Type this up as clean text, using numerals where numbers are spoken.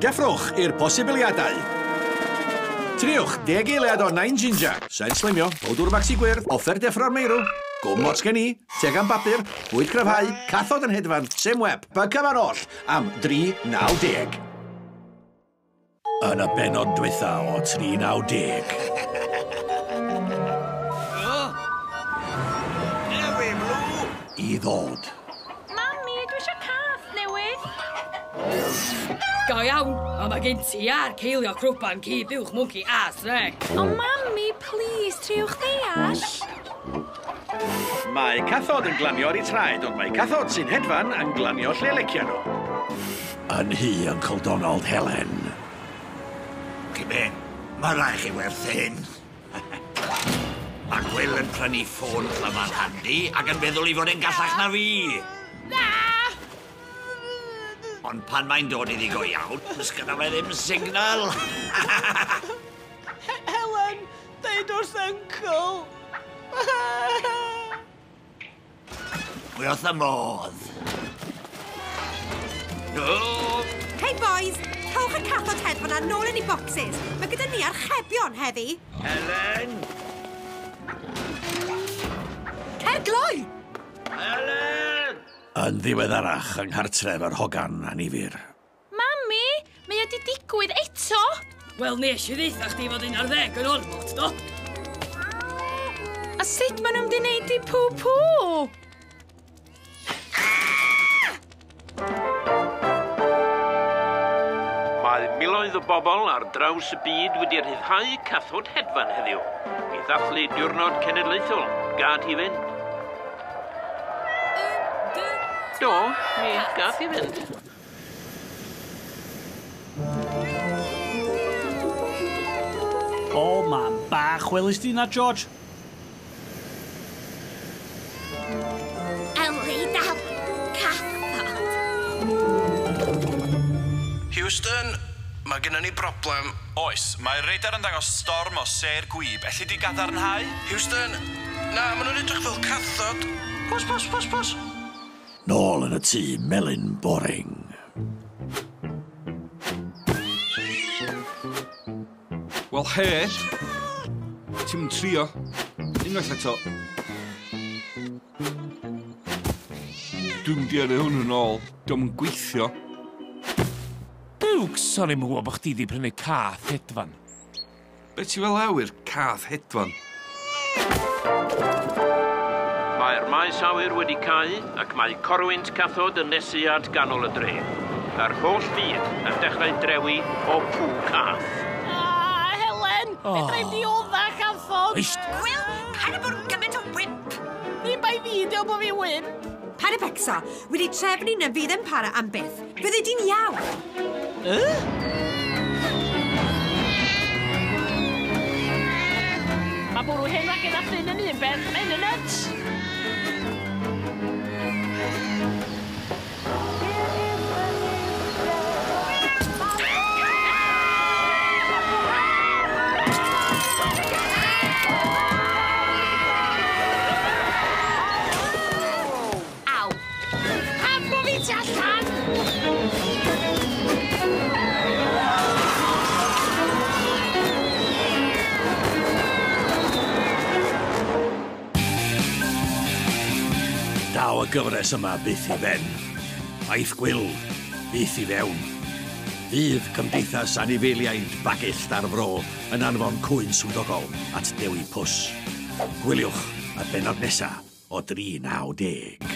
Deffrwch i'r posibiliadau. Triwch 10 eiliad o 9 Ginger, sen slimio, powdwr maxi gwyrdd, offer deffro'r meirw, gwm ots gen i, tegan bapur, bwyd cryfhau, cathod yn hedfan, semweb, y cyfan oll am 3.90. Yn y bennod dwytha o 3.90. I ddod. Mami, dwi eisiau cath newydd. Go iawn, ond mae gen ti ar ceilio crwban, ci, buwch, mwnci a sreg. O, mami, please, triwch ddeall. Mae cathod yn glanio ar eu traed, ond mae cathod sy'n hedfan yn glanio lle lecia nhw. Yn nhŷ Uncle Donald Helen. Chi be? Mae rai chi werth hyn. Mae Gwil yn prynu ffôn clyfar handi ac yn meddwl ei fod e'n gallach na fi. Na! Ond pan mae'n dod iddi go iawn, does gynno fe ddim signal. Helen, deud wrth uncle. Wi wrth y modd. Oh. Hey boys, rhowch y cathod hedfan a nôl yn ei boxes. Mae gyda ni archebion heddi. Helen! Cer gloi! Helen! Yn ddiweddarach yng nghartref yr hogan annifyr. Mami, mae wedi digwydd eto. Wel, nes i ddeutha chdi fod 11 yn ormod, do? A sut maen nhw'n mynd i wneud i pw-pw? Mae miloedd o bobl ar draws y byd wedi rhyddhau cathod hedfan heddiw i ddathlu diwrnod cenedlaethol. Gad hi fynd. Do, mi gath hi fynd. O, mam bach, welis di na, George? Elri dal cathod. Houston, mae gennym ni broblem. Oes, mae'r radar yn dangos storm o sêr gwib. Elli di gadarnhau? Houston, na, maen nhw'n edrych fel cathod. Pos, pos, pos, pos. Nôl yn y tŷ melyn boring. Wel, he, ti'n mynd trio. Unwaith eto. Dwi'n mynd i yrru hwn yn ôl. Dio'm yn gweithio. Duwcs, o'n i'm yn gwybod bod chdi di prynu cath hedfan. Be ti fel awyr cath hedfan? Mae'r maes awyr wedi cau ac mae corwynt cathod yn nesu at ganol y dre. Mae'r holl fyd yn dechrau drewi o pw cath. Ah, Helen, oh. Fedra i'm diodda cathod. Eist! Gwil, paid â bod yn gymaint o wimp. Ddim bai fi, dio bo fi wimp. Paid â becso, wedi trefnu na fydd yn para am byth. Fyddi di'n iawn. Mae bwrw hen wagen a ffyn yn un beth, mae'n yn nuts. Aw. Pam bo fi tu allan? Daw y gyfres yma byth i ben. Aeth Gwil byth i fewn. Fydd Cymdeithas Anifeiliaid Bagillt ar Fro yn anfon cwyn swyddogol at Dewi Pws. Gwyliwch y bennod nesa o 3.90.